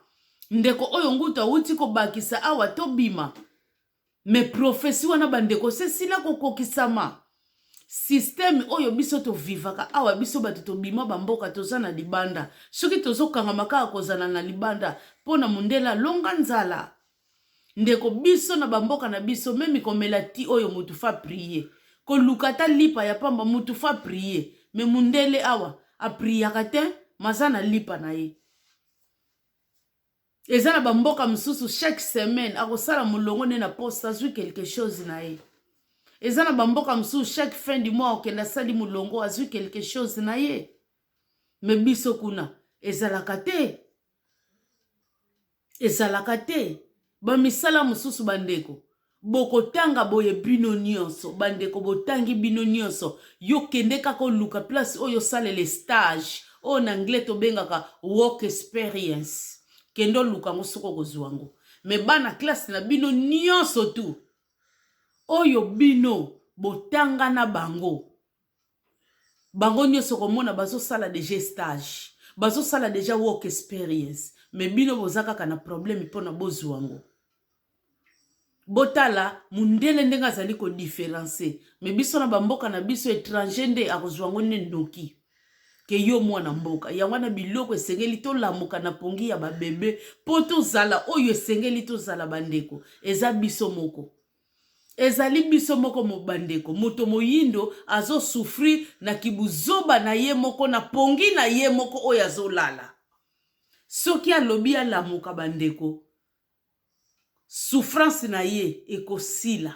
S1: Ndeko oyo ngutu awuti kobakisa awa, tobima. Mais prophétie wana, bandeko, sesila kokokisama. Système oyo biso tovivaka awa, biso bato tobima bamboka, toza na libanda, soki tozokangama kaka kozala na libanda mpo na mondele alonga nzala. Ndeko, biso na bamboka na biso, même komela ti oyo, mutu faut prier. Koluka ata lipa ya pamba, mutu faut prier. Mais mundele awa apriaka te, maza na lipa na ye. Eza na bamboka mosusu, chaque semaine akosala molongo nde na poste, azwi quelque chose na ye. Eza na bamboka mosusu, chaque fin du mois okende, asali molongo, azwi quelque chose na ye. Mais biso kuna ezalaka te, ezalaka te. Bamisala mosusu, bandeko, bokotanga boye bino nyonso. Bandeko, botangi bino nyonso, yo kende kaka oluka place oyo osalela stage, oyo na anglais tobengaka work experience. Kende oluka yango soki okozwa yango. Mais bana classe na bino nyonso tu oyo bino botanga na bango, bango nyonso komona bazosala déjà stage, bazosala déjà work experience. Mais bino boza kaka na problème mpona bozwa yango. Botala mundele ndenge azali ko différencier. Mais biso na bamboka na biso, étranger nde akozwa yango nde noki ke yo mwana mboka. Yango wana biloko esengeli tolamuka na pongi ya babebe mpo tozala oyo esengeli tozala. Bandeko, eza biso moko, ezali biso moko. Bandeko, moto moyindo azo souffrir na kibuzoba na ye moko, na pongi na ye moko oyo azolala. Soki alobi alamuka, bandeko, souffrance na ye ekosila.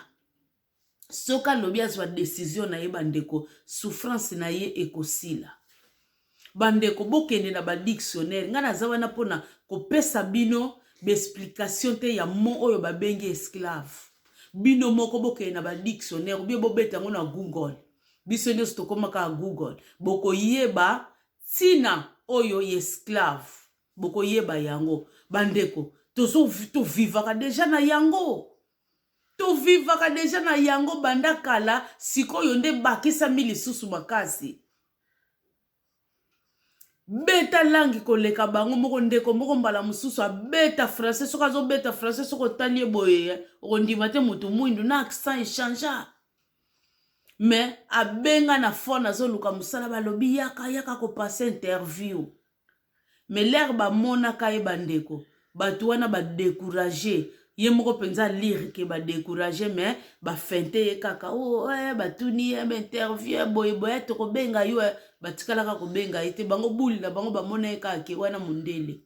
S1: Soki alobi azwa décision na ye, bandeko, souffrance na ye ekosila. Bandeko, bokende na ba dictionnaire. Ngai naza wana mpona kopesa bino ba explication te ya mot oyo babengi esclave. Bino moko bokende na ba dictionnaire ou bien bobeta yango na Google. Biso nyonso tokomaka ya Google. Bokoyeba ntina oyo ya esclave, bokoyeba yango. Bandeko, tovivaka déjà na yango, tovivaka déjà na yango banda kala. Sikoyo nde bakisami lisusu makasi. Beta langi koleka bango moko. Ndeko moko mbala mosusu abeta français, soki azobeta français, soki otali ye boye, okondima te moto mwindu na accent echangea. Mais abenga na phone, azoluka mosala, balobi: "Yaka, yaka kopasser interview." Mais l'heure bamonaka ye, bandeko, bato wana ba décourager ye moko mpenza lire ke ba décourager. Mais bafente ye kaka o oh, eh, batuni ye ba interview boye boye, tokobenga yo. Eh, batikalaka kobenga ye te. Bango buli na bango, bamona ye kaka ke wana mondele.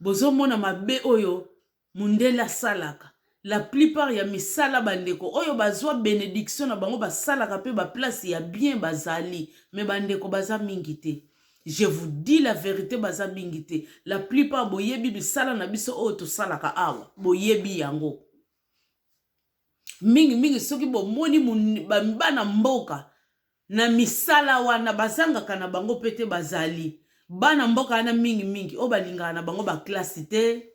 S1: Bozomona mabe oyo mundele asalaka. La plupart ya misala bandeko oyo bazwa benediction na bango basalaka pe ba place ya bien bazali, mais bandeko baza mingi te. Je vous dis la verite, baza mingi te. La plupart boyebi misala na biso oyo tosalaka awa, boyebi yango. Mingi mingi soki bomoni bana mboka na misala wana bazangaka na bango pe te, bazali bana mboka wana mingi mingi oyo balingaka na bango ba classe te,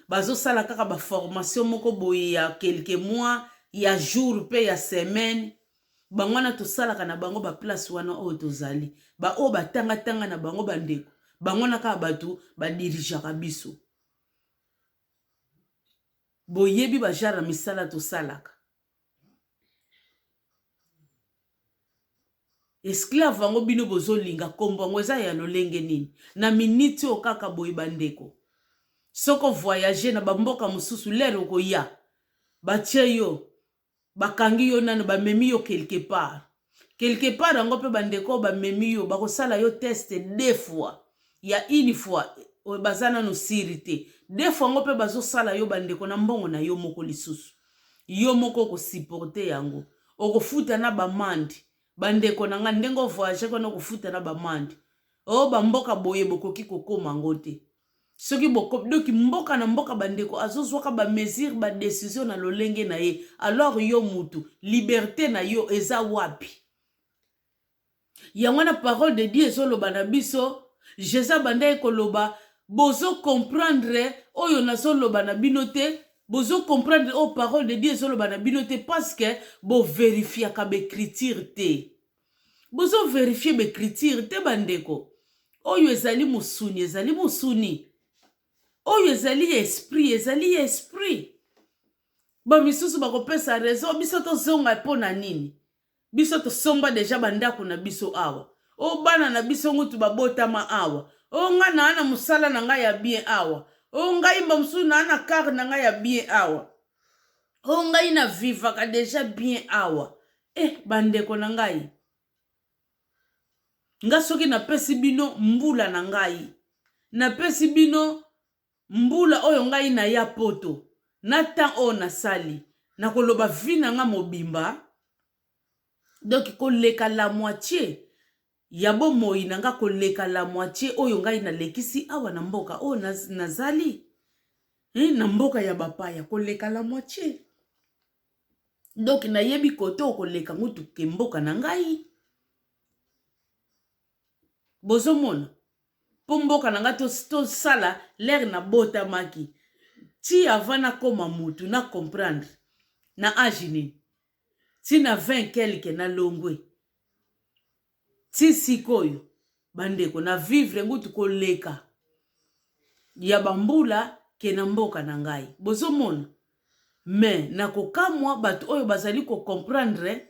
S1: bazosala kaka ba formation moko boye ya quelques mois, ya jour pe ya semaine. Bango wana tosalaka na bango ba place wana oyo tozali, ba oyo batanga tanga na bango bandeko, bango wana kaka bato ba dirigeaka biso. Boyebi ba genre ya misala tosalaka. Esclave yango bino bozolinga kombo yango eza ya lolenge nini? Na minute oyo kaka boye bandeko, soki o voyager na ba mboka mosusu lere okoya batie yo, bakangi yo nano, bamemi yo quelque part. Quelque part yango pe bandeko oyo bamemi yo bakosala yo test deux fois, ya une fois oyo baza nano siri te, deux fois yango pe bazosala yo bandeko na mbongo na yo moko lisusu. Yo moko oko supporter yango, okofuta na ba amende. Bandeko na nga, ndenge o voyageaki wana okofuta na ba amende. Oh ba mboka boye bokoki kokoma yango te. Soki boko donc mboka na mboka bandeko azozwaka ba mesure ba decision na lolenge na ye. Alors yo mutu liberte na yo eza wapi? Yango wana parole de Dieu ezoloba na biso, Jesus abandaki koloba bozo comprendre oyo nazoloba na bino te, bozo comprendre oyo parole de Dieu ezoloba na bino te parce que bo verifiaka ba ecriture te. Bozo verifier ba ecriture te bandeko. Oyo ezali mosuni ezali mosuni, oyo ezali ya esprit ezali ya esprit. Ba misusu bakopesa raison, biso tozonga mpo na nini? Biso tosomba deja ba ndako na biso awa. O bana na biso ngutu babotama awa. O nga naa na mosala na ngai ya bien awa. O ngai mba mosusu naa na car na ngai ya bien awa. O ngai na vivaka deja bien awa. Eh bandeko na ngai, nga soki napesi bino mbula na ngai, napesi bino mbula oyo ngai naya poto, na temps oyo nasali, nakoloba vie na nga mobimba, donc koleka la moitie ya bomoi na nga, koleka la moitie oyo ngai nalekisi awa na mboka oyo nazali, na mboka ya bapaya, koleka la moitie. Donc nayebi kote okoleka ngutu ke mboka na ngai. Bozomona po mboka na ngai tosala lere nabotamaki ti avant nakoma mutu na comprendre na age nini ti na 20 quelque nalongwe Ti sikoyo bandeko na vivre ngutu koleka ya ba mbula ke na mboka na ngai. Bozomona? Mais na kokamwa bato oyo bazali ko comprendre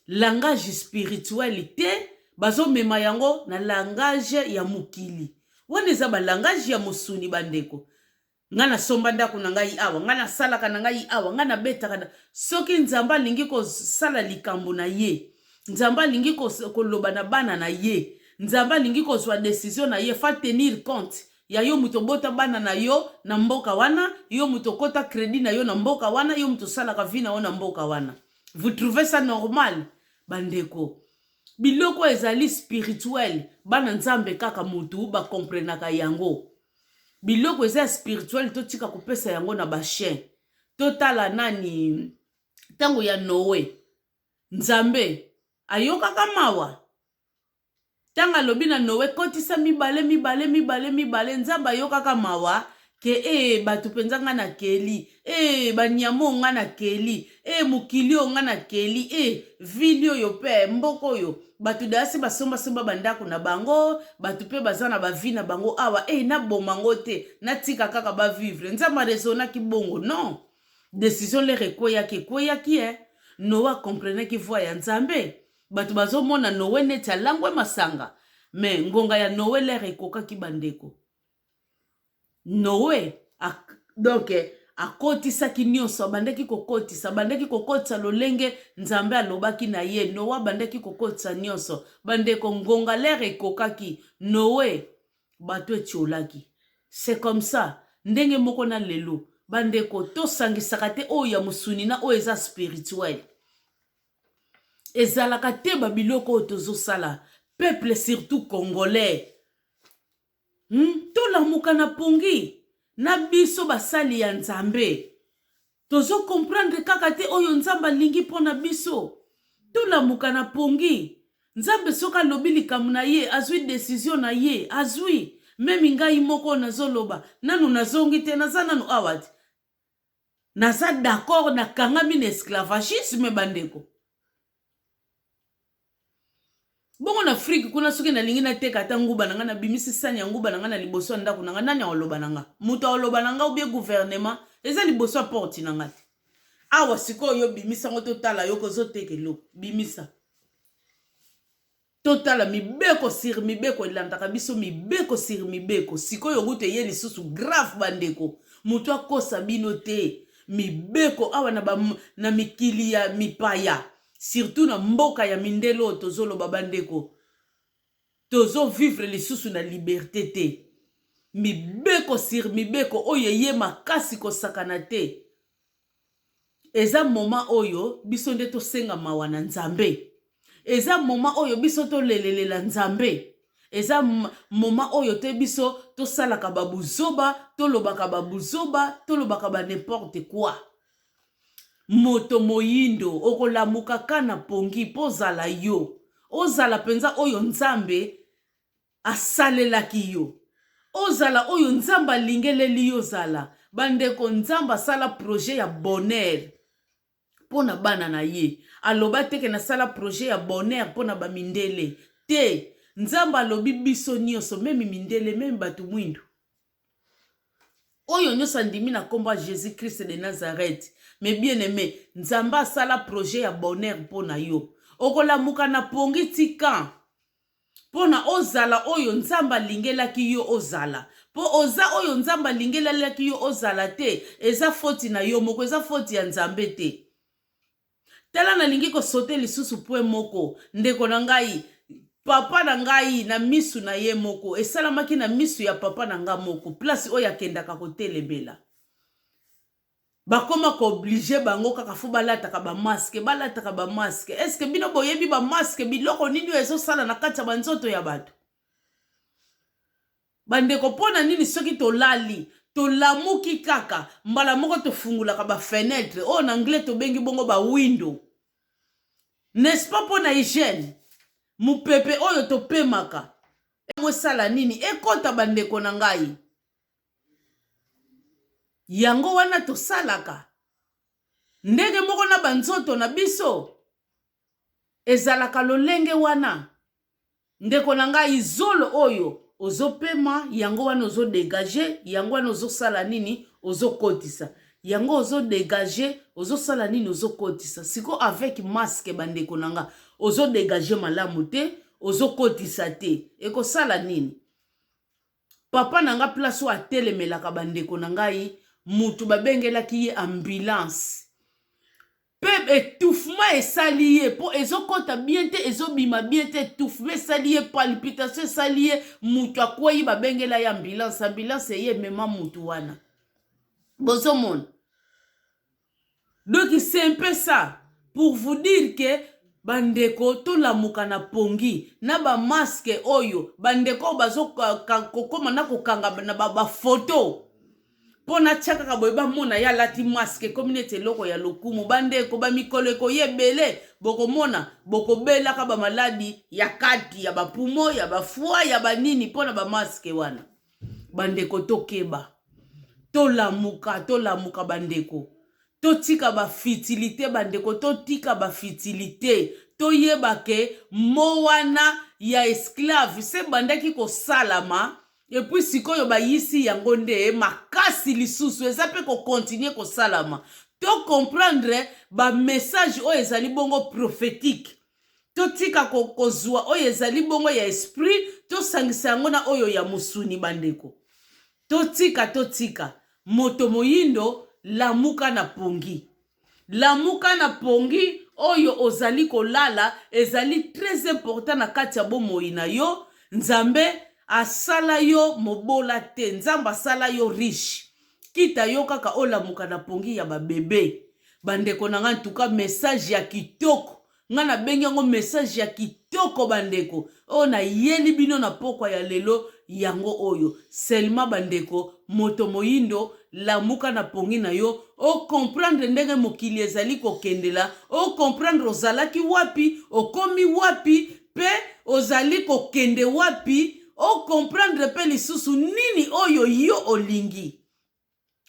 S1: langage spirituel te, bazomema yango na langage ya mokili. Wana eza ba langage ya mosuni bandeko. Nga nasomba ndako na ngai awa, nga nasalaka na ngai awa, nga nabetaka na... Soki Nzambe alingi kosala likambo na ye, Nzambe alingi koloba na bana na ye, Nzambe alingi kozwa decision na ye, fa tenir compte ya yo moto obota bana na yo na mboka wana, yo moto okota credit na yo na mboka wana, yo moto osalaka vie na yo na mboka wana. Vous trouvez ça normal? Bandeko, biloko ezali spirituel, bana Nzambe kaka mutu ba comprenaka yango. Biloko eza ya spirituel, totika kopesa yango na ba chien. Totala nani ntango ya Noe, Nzambe ayokaka mawa ntango alobi na Noe kotisa mibale mibale mibale mibale. Nzambe ayokaka mawa ke e bato mpenza nga nakeli, e banyama oyo nga nakeli, e mokili oyo nga nakeli, e vili oyo mpe mboka oyo bato dayasi basombasomba bandako na bango, bato mpe baza na bavi na bango awa, e naboma ngo te, natika kaka bavivre. Nzambe arezonaki bongo? Non, decision lere ekweyaki, ekweyaki e Noe akomprenaki voi ya Nzambe. Bato bazomona Noe neti alangwe masanga, me ngonga ya Noe lere ekokaki bandeko. Noe donc akotisaki nyonso, abandaki kokotisa, abandaki kokotisa lolenge Nzambe alobaki na ye. Noe abandaki kokotisa nyonso bandeko, ngonga lere ekokaki. Noe bato etiolaki. C'est comme ça ndenge moko na lelo bandeko tosangisaka te oyo ya mosuni na oyo eza spirituel. Ezalaka te ba biloko oyo tozosala peuple surtout congolais. Tolamuka na pongi na biso basali ya Nzambe. Tozo comprendre kaka te oyo Nzambe alingi mpo na biso. Tolamuka na pongi. Nzambe soki alobi likambo na ye, azwi decision na ye, azwi. Meme ngai moko oyo nazoloba, nanu nazongi te, naza nanu awa te. Naza d'accord, nakangami na esclavagisme bandeko. Bongo na Afrique kuna soki nalingi nateka ata nguba na ngai, nabimisi sani ya nguba na ngai na liboso ya ndako na ngai, nani akoloba na ngai? Moto akoloba na ngai ou bien gouvernement eza liboso ya porte na ngai te. Awa sikoyo yo bimisa yango totala yo kozoteka eloko, bimisa. Totala mibeko sur mibeko elandaka biso mibeko sur mibeko. Sikoyo kutu eye lisusu grave bandeko. Moto akosa bino te. Mibeko awa na, ba, na mikili ya mipaya surtout na mboka ya mindele oyo tozoloba bandeko tozo vivre lisusu na liberte te. Mibeko sur mibeko oyo eye makasi kosakana te. Eza moment oyo biso nde tosenga mawa na Nzambe. Eza moment oyo biso tolelelela Nzambe. Eza moment oyo te biso tosalaka ba buzoba, tolobaka ba buzoba, tolobaka ba n'importe quoi. Moto moyindo okolamuka ka na pongi po ozala yo. Ozala penza oyo Nzambe asalelaki yo. Ozala oyo Nzambe alingeleli yo ozala. Bandeko, Nzambe asala projet ya bonheur mpo na bana na ye. Aloba te ke nasala projet ya bonheur mpo na ba mindele. Te! Nzambe alobi biso nioso, meme mindele, meme batu mwindu. Oyo nioso andimi na kombo ya Jesus Christ de Nazareth, mes bien aime, Nzambe asala projet ya bonheur mpo na yo. Okolamuka na pongi ti quand? Pona ozala oyo Nzambe alingelaki yo ozala. Po oza oyo Nzambe alingelalaki yo ozala te, eza foti na yo moko, eza foti ya Nzambe te. Tala nalingi ko sauter lisusu point moko, ndeko na ngai, papa na ngai na misu na ye moko, esalamaki na misu ya papa na nga moko, place oyo akendaka kotelemela. Bakoma ko oblige bango kaka faut balataka ba masque, balataka ba masque. Est ce que bino boyebi ba masque biloko nini oyo ezosala na kati ya ba nzoto ya bato? Bandeko mpo na nini soki tolali tolamuki kaka mbala moko tofungulaka ba fenetre oyo na anglais tobengi bongo ba window, n'est-ce pas? Mpo na hygiène, mopepe oyo topemaka esala nini ekota bandeko na ngai. Yango wana tosalaka ndenge moko na banzoto na biso ezalaka lolenge wana. Ndeko na ngai, zolo oyo ozopema yango wana ozo degage yango wana ozosala nini ozokotisa yango ozo degage ozosala nini ozokotisa siko avec masque bandeko na nga ozo degage malamu te ozokotisa te ekosala nini Papa na nga place oyo atelemelaka ba ndeko na ngai mutu babengelaki ye ambulance pe etouffement esali ye po ezokota bien te ezobima bien te etouffement esali ye palpitation esali ye mutu akweyi babengela ye ambulance ambulance eye emema mutu wana bozomona Donc c'est un peu ça pour vous dire que bandeko tolamuka na pongi na ba masque oyo bandeko oyo bazo kokoma na kokanga na ba photo mpo natya kaka boye bamona ye alati masque ekomi neti eloko ya lokumu. Bandeko bamikolo ekoya ebele bokomona bokobelaka bamaladi ya kati ya bapumo ya bafoi ya banini mpo na bamaske wana. Bandeko tokeba, tolamuka, tolamuka bandeko, totika ba futilite bandeko, totika ba futilite, toyeba ke mo wana ya esclave se bandaki kosalama epuis sikoyo bayisi yango nde makasi lisusu eza pe ko continuer kosalama. To comprendre ba message oyo ezali bongo prophetique. Totika kozua oyo ezali bongo ya esprit, tosangisa yango na oyo ya mosuni bandeko. Totika, totika. Moto moyindo, lamuka na pongi. Lamuka na pongi oyo ozali kolala ezali très important na kati ya bomoi na yo. Nzambe. asala yo mobola te, Nzambe asala yo riche. Kita yo kaka olamuka na pongi ya ba bebe. Bandeko na nga, en tout cas message ya kitoko. Nga nabengi yango message ya kitoko bandeko. Oyo nayeli bino na pokwa ya lelo yango oyo. Seulement bandeko, moto moyindo lamuka na pongi na yo, o comprendre ndenge mokili ezali kokendela, o comprendre ozalaki wapi, okomi wapi, pe ozali kokende wapi, o comprendre pe lisusu nini oyo yo olingi.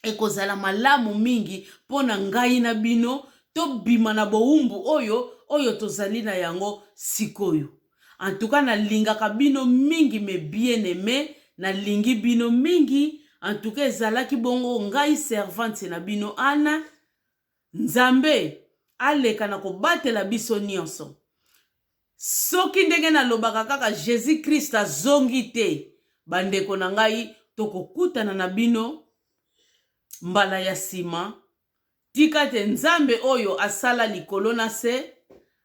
S1: Ekozala malamu mingi mpo na ngai na bino tobima na bowumbu oyo oyo tozali na yango sikoyo. En tout cas nalingaka bino mingi mes bien aime, nalingi bino mingi. En tout cas ezalaki bongo ngai servante na bino Anna. Nzambe aleka na kobatela biso nionso. Soki ndenge nalobaka kaka Jesus Christ azongi te, bandeko na ngai tokokutana na bino mbala ya sima. Tika te Nzambe oyo asala likolo na se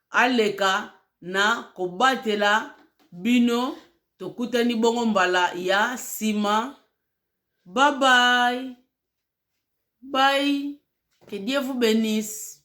S1: aleka na kobatela bino. Tokutani bongo mbala ya sima. Bye bye. Bye. Que Dieu vous benisse.